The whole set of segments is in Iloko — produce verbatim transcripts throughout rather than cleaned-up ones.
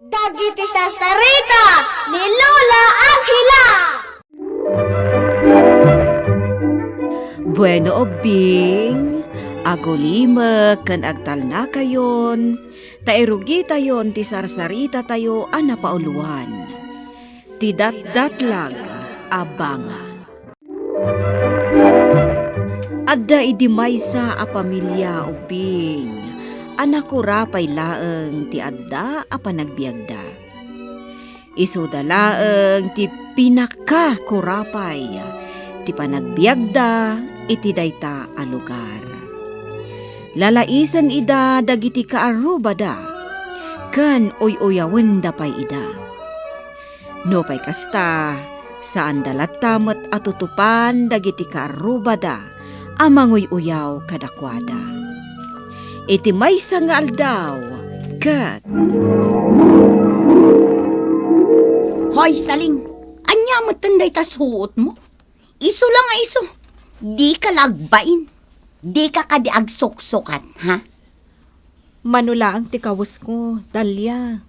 Dagiti sarsarita ni Lola Angela. Bueno, ubbing, agulimek ken agtalnakayon, ta irugitayon ti sarsaritatayo a napauluan, Ti Datdatlag a Banga. Adda idi maysa a pamilia, ubbing, a nakurapay laeng ti adda a panagbiagda. Isuda laeng ti pinakakurapay ti panagbiagda iti dayta a lugar. Lalaisen ida dagiti kaarrubada, ken uy-uyawenda pay ida. Nupay kasta, saanda latta met a tutupan dagiti kaarrubada a manguy-uyaw kadakuada. Iti maysa nga aldaw, ket Hoy, Saling, ania metten dayta suotmo? Isu la nga isu, dika la agbain. Dika kadi agsuksukat, ha? Mano laeng ti kawesko, Dalia.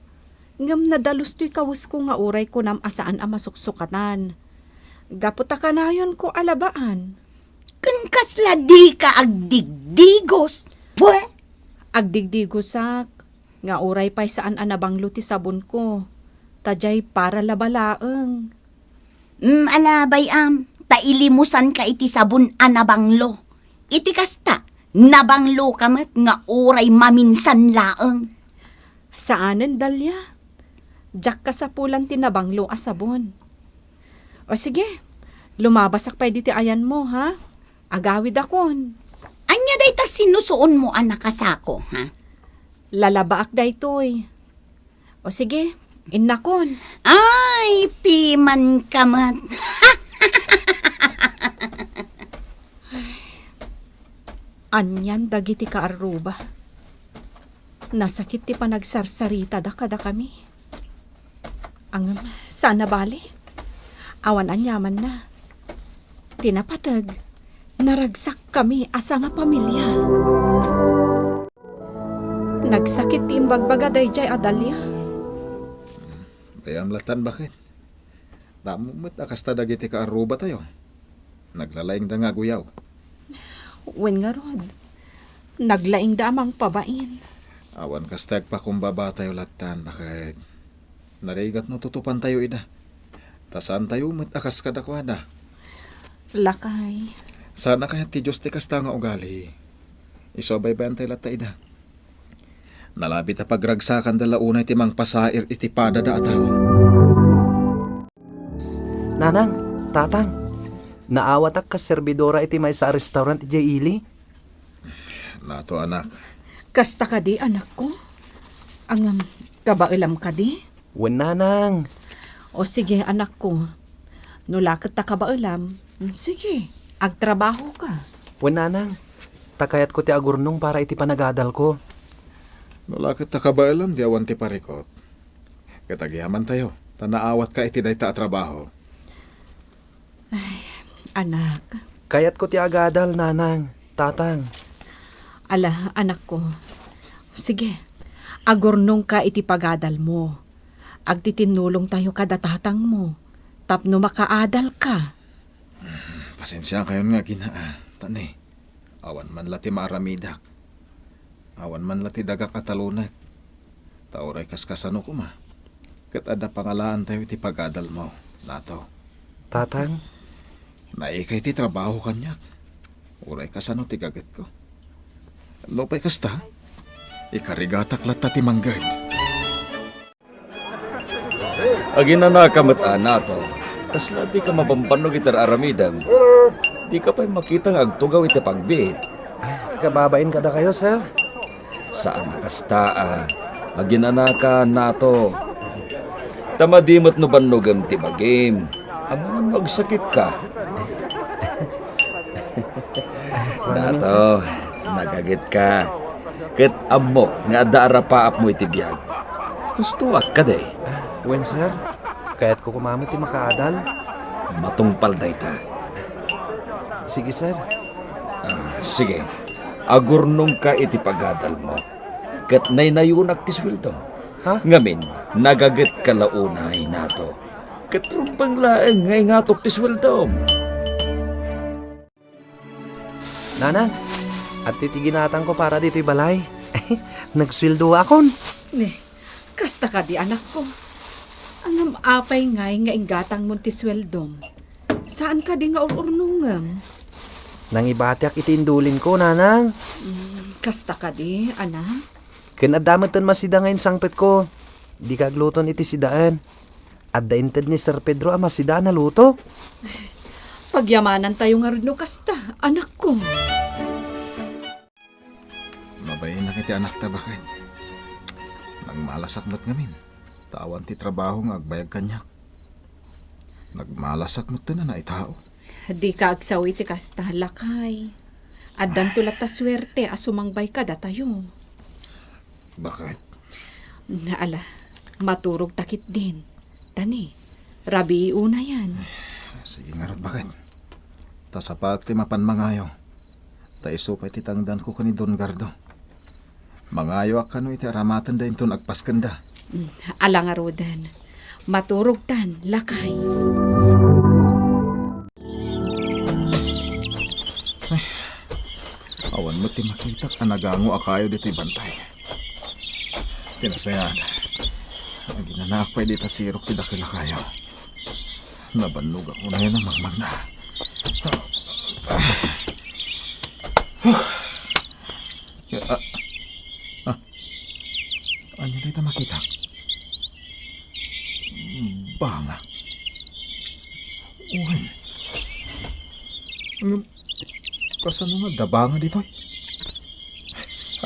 Ngem nadalus toy kawesko nga uray kunam a saan a masuksukatan. Gapu ta kanayonko a labaan. Ken kasla dika agdigdigos? Pwe! Agdigdigosak, nga uray pay saan a nabanglo ti sabonko, ta diay para laba laeng. Mm, ala, bay-am, ta ilimusanka iti sabon a nabanglo. Iti kasta, nabangloka met nga uray maminsan laeng. Saanen, Dalia. Diak kasapulan ti nabanglo a sabon. O sige, lumabasak pay ditoy ayanmo, ha? Agawidakon. Ania dayta sinusuonmo a nakasako, ha? Lalabaak daytoy. O sige, innakon. Ay, pimanka met. Anian dagiti kaarruba. Nasakit ti panagsarsaritada kadakami. Ngem, saan a bale. Awan aniamanna. Ti napateg, naragsakkami a sangapamilia. Nagsakit ti imbagbaga daydiay a Dalia. Bay-am lattan, baket. Damo met a kasta dagiti kaarrubatayo. Naglalaingda nga aguyaw. Wen ngarud, naglaingda a mangpabain. Awan kasta agpakumbabatayo lattan, baket. Narigat no tutupantayo ida. Ta saantayo met a kas kadakuada. Lakay. Saan a kayat ti Dios ti kasta nga ugali. Isu a baybayantayo latta ida. Nalabit a pagragsakanda la unay ti mangpasair iti padada a tao. Nanang, Tatang, naawatak kas serbidora iti maysa a restaurant idiay ili. Nato, anak. Kasta kadi, anakko? Ngem, kabaelam kadi? Wen, Nanang. O sige, anakko. No la ket ta kabaelam, mm, sige, agtrabahoka. Wen, Nanang. Ta kayatko ti agurnong para iti panagadalko. No la ket ta kabaelam, di awan ti parikot. Ket agyamantayo, ta naawatka iti dayta a trabaho. Ay, anak. Kayatko ti agadal, Nanang, Tatang. Ala, anakko. Sige, agurnongka iti pagadalmo. Agtitinnulongtayo kada tatangmo tapno makaadalka. Pasensiakayon nga agina, a, ta ne, awan man la ti maaramidak. Awan man la ti dagak a talunek. Ta uray kaskasano koma, ket adda pangalaantayo iti pagadalmo, Nato. Tatang? Naikay ti trabaho kaniak. Uray kasano ti gagetko. Nupay kasta, ikarigatak latta ti mangged. Aginanaka met, a, Nato. Kasla dika mabambannog iti ar-aramidem. Dika pay makita nga agtugaw iti pagbiit. Kababain kadakayo, sir? Saan a kasta, a. Aginanaka, Nato. Ta madi met no bannogem ti bagim. Amangan no agsakitka. Nato, nagagetka. Ket ammok nga adda arapaapmo iti biag. Hustoak kadi? Wen, sir. Kayatko koma met ti makaadal. Matungpal dayta. Sige, sir. A, sige. Agurnongka iti pagadalmo. Ket naynayonak ti sueldom. Ha? Ngamin, nagagetka la unay, Nato. Ket rumbeng laeng nga ingatok ti sueldom. Nanang, adtoy ti ginatangko para ditoy balay. Nagsueldoakon. Ni, kasta kadi, anakko. Ngem apay ngay nga inggatangmon ti sueldom? Saan kadi nga ur-urnongem? Nangibatiak iti indulinko, Nanang. Mm, kasta kadi, anak? Ken adda metten masida nga insangpetko. Dika agluton iti sidaen. Adda inted ni Sir Pedro a masida a naluto. Pagyamanantayo ngarud no kasta, anakko. Mabainak iti anakta, baket. Nagmalasak met ngamin, ta awan ti trabaho nga agbayag kaniak. Nagmalasak met ti nanaitao. Dika agsawi ti kasta, lakay. Addanto latta suerte a sumangbay kadatayo. Baket? Ala, maturogta ketdin. Tani, rabii unayen. Sige ngarud, baket. Ta sapaek ti mapan mangayo. Ta isu pay ti tangdanko ken ni Don Gardo. Mangayoak kano iti aramatenda inton agpaskenda. Mm, ala ngaruden. Maturogtan, lakay. Ay, awan met ti makitak a nagango a kayo ditoy bantay. Pinasayaat. Aginanaak pay dita sirok ti dakkel a kayo. Nabannogak unayen a magmagna. Ah, ah, ania dayta makitak? Banga. Wen. Ngem, kasano nga adda banga ditoy?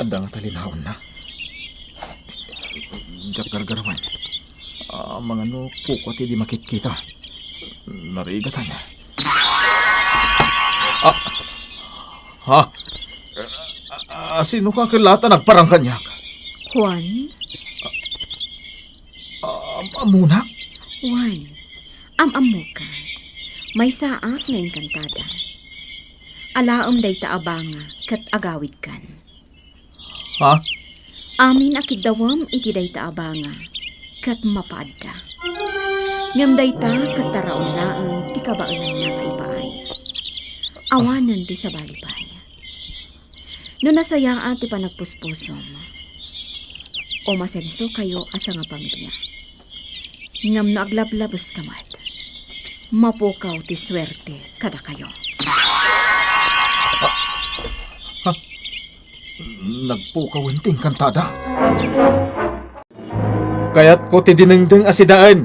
Adda nga talinaonna. Diak gargarawen. Ah, mangano puko ti di makitkita. Narigatan. Ah! Ha? Ah, sino ka ket la ta nagparang kaniak? Juan? Ah, am-, ammonak? Juan, am-ammoka. Maysaak nga engkantada. Alaem dayta a banga ket agawidkan. Ha? Amin a kiddawem iti dayta a banga ket mapaadda. Ngem dayta ket taraon laeng ti kabaelanna nga ipaay. Awanen ti sabali pay. No nasayaat ti panagpuspusom, umasensokayo a sangapamilia. Ngem no aglablabeska met, mapukaw ti suerte kadakayo. Ha? Nagpukawen ti engkantada? Kayatko ti dinengdeng a sidaen.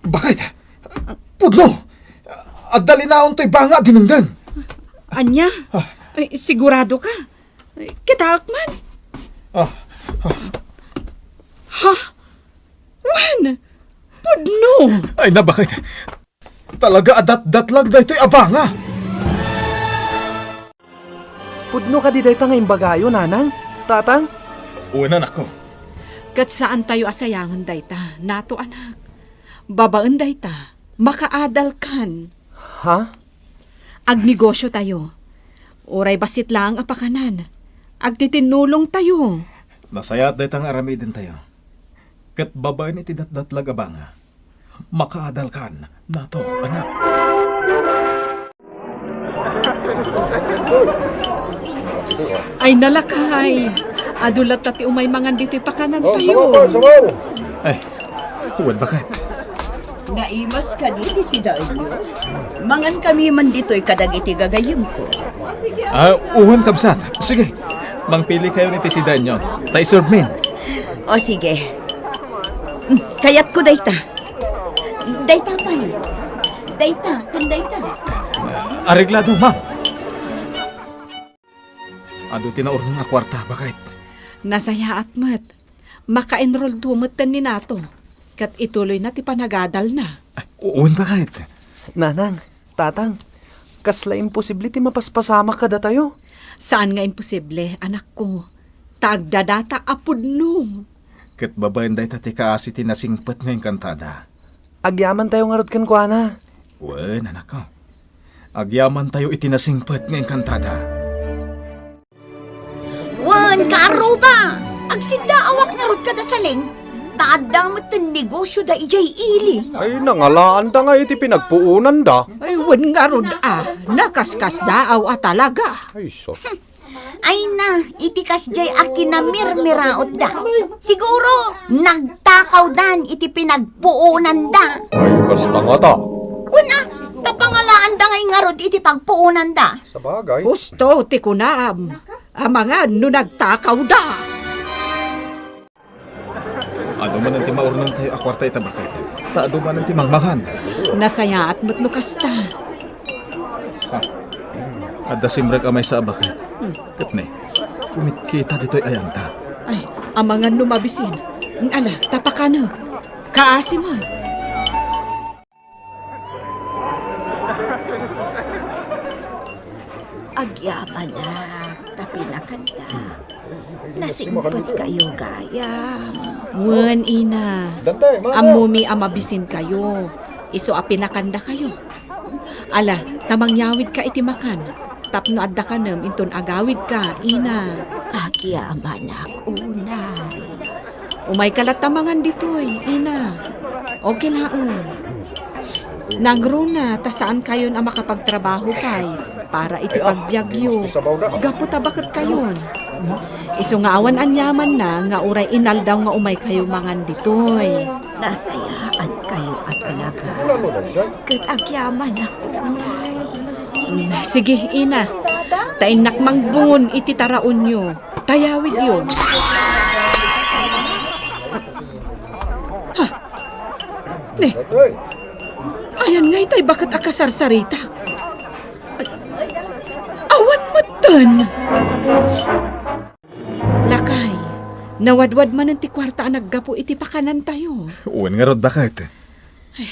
Baket? Pudno! Adda linaon toy banga a dinengdeng. Ania? Ah. Ay, sigurado ka? Ay, kitaek man. Ah. Ha? Wen, pudno! Ay, nabaket. Talaga a datdatlag daytoy a banga. Pudno kadi dayta nga imbagayo, Nanang, Tatang? Wen, anakko. Ket saantayo a sayangen dayta, Nato, anak. Babaen dayta, makaadalkan. Ha? Agnegosiotayo. Uray bassit laeng a pakanan, agtitinnulongtayo. Nasayaat dayta nga aramidentayo. Ket babaen iti datdatlag a banga, makaadalkan, Nato, anak. Ay, nalakay. Adu latta ti umay mangan ditoy pakanantayo. Ay, wen, baket. Naimas kadi ti sidaenyo? Mangankami man ditoy kadagiti gagayyemko. Ah, wen, kabsat. Sige, mangpilikayon iti sidaenyo. Ta iservemi. O, sige. Mm, kayatko dayta. Dayta pay. Dayta, ken dayta. Areglado, ma'am. Adu ti naurnong a kuarta, baket. Nasayaat met. Maka-enrollto metten ni Nato. Ket ituloyna ti panagadalna. Ah, wen, baket. Nanang, Tatang, kasla imposible ti mapaspasamak kadatayo. Saan nga imposible, anakko. Ta agdadata a pudno. Ket babaen dayta ti kaasi ti nasingpet nga engkantada. Agyamantayo ngarud kenkuana. Wen, anakko. Agyamantayo iti nasingpet nga engkantada. Wen, Kaarruba, agsiddaawak ngarud kada Saleng, ta adda metten negosio da idiay ili. Ay, nangalaanda nga iti pinagpuonanda. Ay, wen ngarud a, nakaskasdaaw a talaga. Ay, sus. Ay na, iti kasdiay a kinamirmirautda. Siguro, nagtakawdan iti pinagpuonanda. Ay, kasta ngata. Wen a, ta pangalaanda ngay ngarud iti pagpuonanda. Sabagay. Husto ti kunam. Amangan no nagtakawda. Adu manen ti maurnongtayo a kuarta ita, baket. Ta adu manen ti mangmangan. Nasayaat met no kasta. Ha. Adda simrek a maysa a baket. Hmm. Ket ne, kumitkita ditoy ayanta. Ay, amangan no mabisin. Ala, ta pakanek. Kaasi met. Agyamanak ta pinakanda. Nasingpetkayo gayam. Wen, ina. Dantay, mano? Ammomi a mabisinkayo. Isu a pinakandakayo. Ala, ta mangyawidka iti makan. Tapno adda kanem inton agawidka, ina. Agyamanak unay. Umayka latta mangan ditoy, ina. Okay laeng. Nangruna ta saankayon a makapagtrabaho pay para iti pagbiagyo gapu ta baketkayon. Isu nga awan aniamanna nga uray inaldaw nga umaykayo mangan ditoy. Nasayaatkayo a talaga. Ket agyamanak unay. Mm, sige, ina. Ta innak mangbungon iti taraonyo. Tayawidyo. Ha? Ne. Ayan nga itay baket a kasarsaritak. Awan metten. Lakay, nawadwad manen ti kuarta a naggapu iti pakanantayo. Wen ngarud, baket. Ay,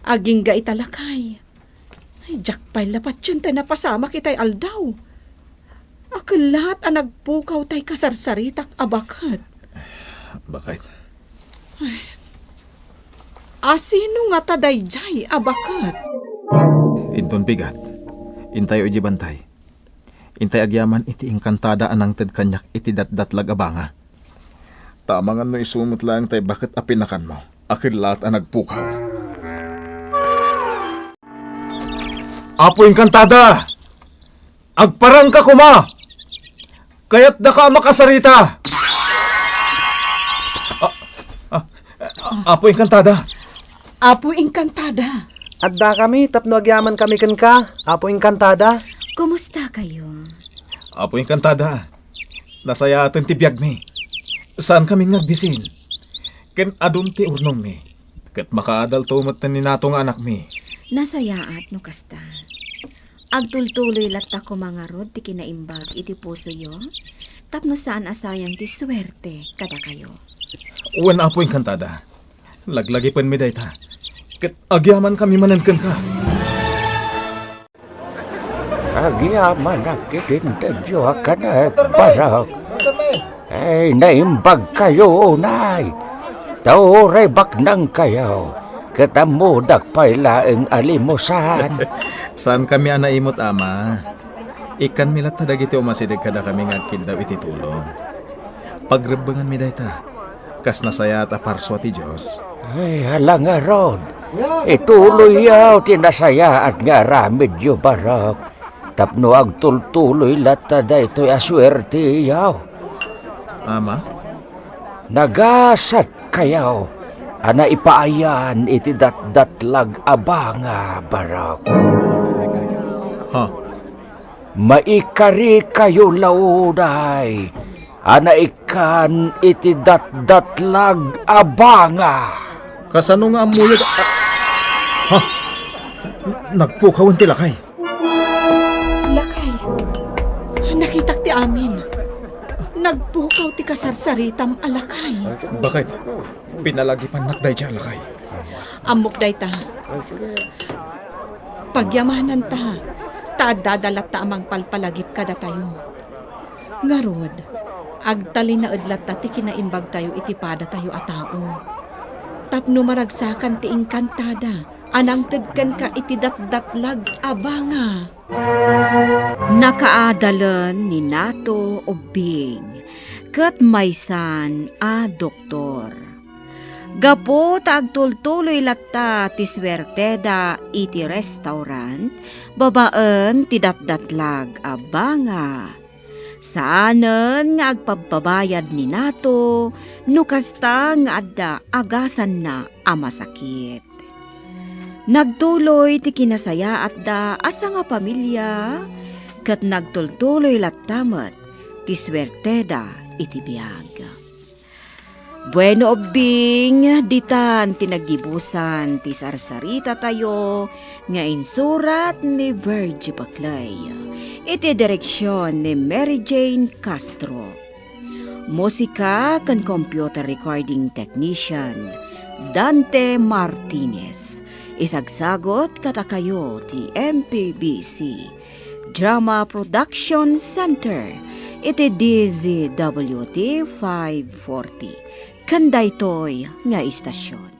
agingga ita, lakay. Ay, diak pay la patien tay napasamak itay aldaw. Akellat a nagpukaw tay kasarsaritak a baket. Baket. Ay, asino ngata daydiay a baket? Inton bigat, intayo idiay bantay. Intay agyaman iti inkantada a nangted kaniak iti datdatlag a banga. Ta amangan no isu met laeng tay baket a pinakanmo, a kellat a nagpukaw. Apo Inkantada! Agparangka koma! Kayatdaka a makasarita! A-, a-, a-, Apo Inkantada! Apo Inkantada! Addakami tapno agyamankami kenka, Apo Inkantada. Kumustakayo? Apo Inkantada, nasayaaten ti biagmi. Saankami nga agbisin. Ken adun ti urnongmi. Ket makaadalto metten ni Nato nga anakmi. Nasayaat no kasta. Agtultuloy latta koma ngarud ti kinaimbag iti pusoyo, tapno saan a sayang ti suerte kadakayo. Wen, Apo Inkantada, laglagipenmi dayta, ket agyamankami manen kenka. Agyamanak iti intedyo a kanek, Barok. Ay, naimbagkayo unay. Ta uray baknangkayo, ket ammodak pay laeng a limusan. Saankami a naimut, Ama. Ikkanmi latta dagiti umasideg kadakami nga agkiddaw iti tulong. Pagrebbenganmi dayta, kas nasayaat a parsua ti Dios. Ay, ala ngarud, ituloyyo ti nasayaat nga aramidyo, Barok. Tapno agtultuloy latta daytoy a suerteyo. Ama? Nagasatkayo a naipaayan iti datdatlag a banga, Barok. Ha? Maikarikayo la unay a naikkan iti datdatlag a banga. Kasano nga ammoyo? A-, ha? Nagpukawen ti lakay. Lakay, nakitak ti amin. Nagpukaw ti kasarsaritam a lakay. Baket, pinalagipannak daydiay a lakay. Ammok dayta. Pagyamananta, ta addada latta a mangpalpalagip kadatayo. Ngarud, agtalinaed latta ti kinaimbagtayo iti padatayo a tao. Tapno maragsakan ti inkantada a nangted kenka iti datdatlag a banga. Nakaadalen ni Nato Ubbing ket maysan a doktor. Gapu ta agtultuloy latta ti suerteda iti restaurant babaen ti datdatlag a banga. Saanen nga agpabpabayad ni Nato no kasta nga adda agasanna a masakit. Nagtuloy ti kinasayaatda a sangapamilia ket nagtultuloy latta met ti suerteda iti biag. Bueno, Ubbing, ditan ti naggibusan ti sarsaritatayo nga insurat ni Virgie Paclay iti direksion ni Mary Jane Castro. Musika ken computer recording technician, Dante Martinez. Isagsagot kadakayo ti M P B C Drama Production Center iti D Z W T five forty. Ken daytoy nga istasyon.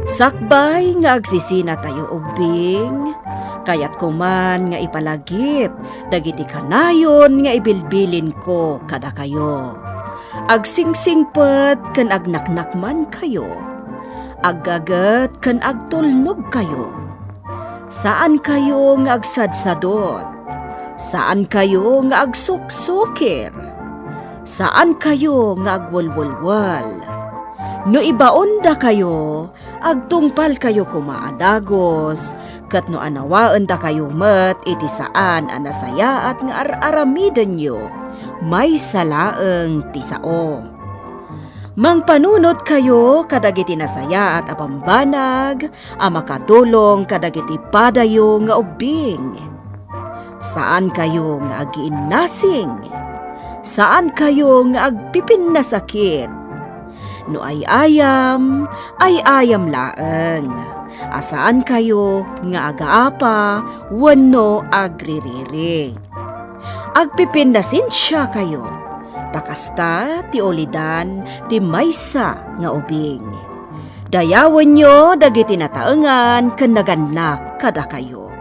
Sakbay nga agsisinatayo, Ubbing, kayatko man nga ipalagip dagiti kanayon nga ibilbilinko kadakayo. Agsingsingpet ken agnaknakmankayo. Aggaget ken agtulnogkayo. Saankayo nga agsadsadot. Saankayo nga agsuksukir. Saankayo nga agwelwelwel. No ibaondakayo, agtungpalkayo koma a dagus, ket no anawaendakayo met iti saan a nasayaat nga ar-aramidenyo, maysa laeng ti sao. Mangpanunotkayo kadagiti nasayaat a bambanag a makatulong kadagiti padayo nga ubbing. Saankayo nga agiinnasing. Saankayo nga agpipinnasakit. No ay-ayam, ay-ayam laeng. A saankayo nga agaapa wenno agririri. Agpipinnasensiakayo, ta kasta ti ulidan ti maysa nga ubing. Dayawenyo dagiti nataengan ken nagannak kadakayo.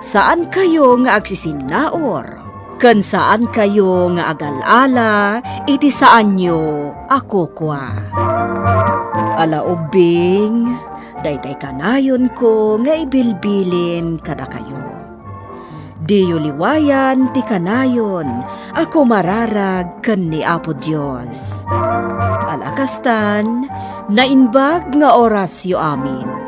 Saankayo nga agsisinnaur, ken saankayo nga agal-ala iti saanyo a kukua. Ala ubbing, daytay kanayonko nga ibilbilin kadakayo. Diyo liwayan ti kanayon a kumararag ken ni Apo Dios. Ala kastan, naimbag nga orasyo amin.